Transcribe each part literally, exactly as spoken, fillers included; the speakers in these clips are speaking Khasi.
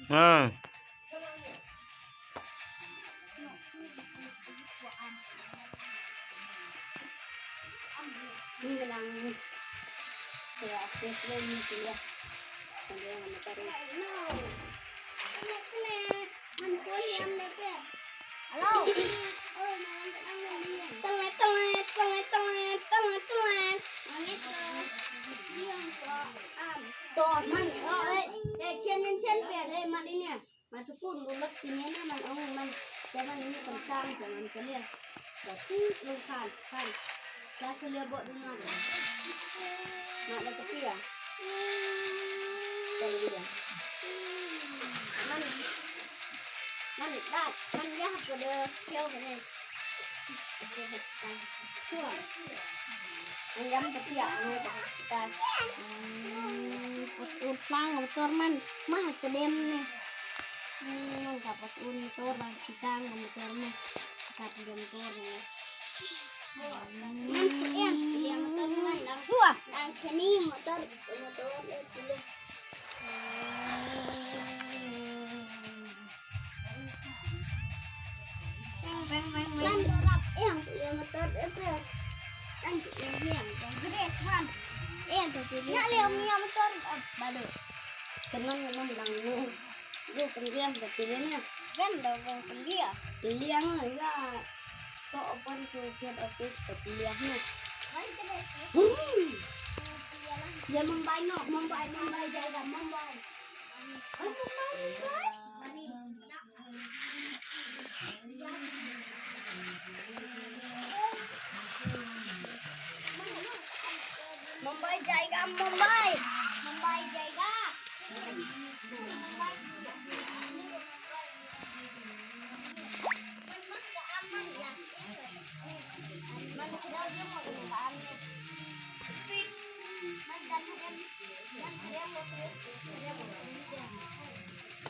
Ha. To man, oh, eh, eh, chen, chen, chen, pen, eh, man ini. Ma tu kun lu lak tin ne man ong man. Te man ini kan sang, te man kan ya. Ba tu lu kan, kan. Sa su le bo du na. Na la tepi ya. Te lu ya. Man. Man da, man ya ko de kyo ne. Ayam petia, ayam petia. Hmm, pas utang motor man, mah kedem ne. Hmm, ka pas un motor bang sitang motor man. Ka kedem motor ne. Hmm. Nan tu yang, yang motor man lang. Wah, ang sini motor, motor, eh, dulu. Bang, bang, bang, bang. Lan dorap, eh, yang punya motor, eh, bro. Lan tu, eh, yang, yang gede, kan. Eh, yang tu, nak lihat punya motor, eh, baru. Kenang, kenang, lang, lu. Lu, kendiang, tapi dia ni. Kan, dah, kan, kendiang. Kendiang, ya. Ko open to get office to pilihan ni. Hmm. Dia Mumbai no, Mumbai, Mumbai, jaga Mumbai. Oh, Mumbai, Mumbai. Mumbai, jaga Mumbai. Mumbai, jaga.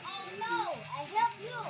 Oh no, I help you.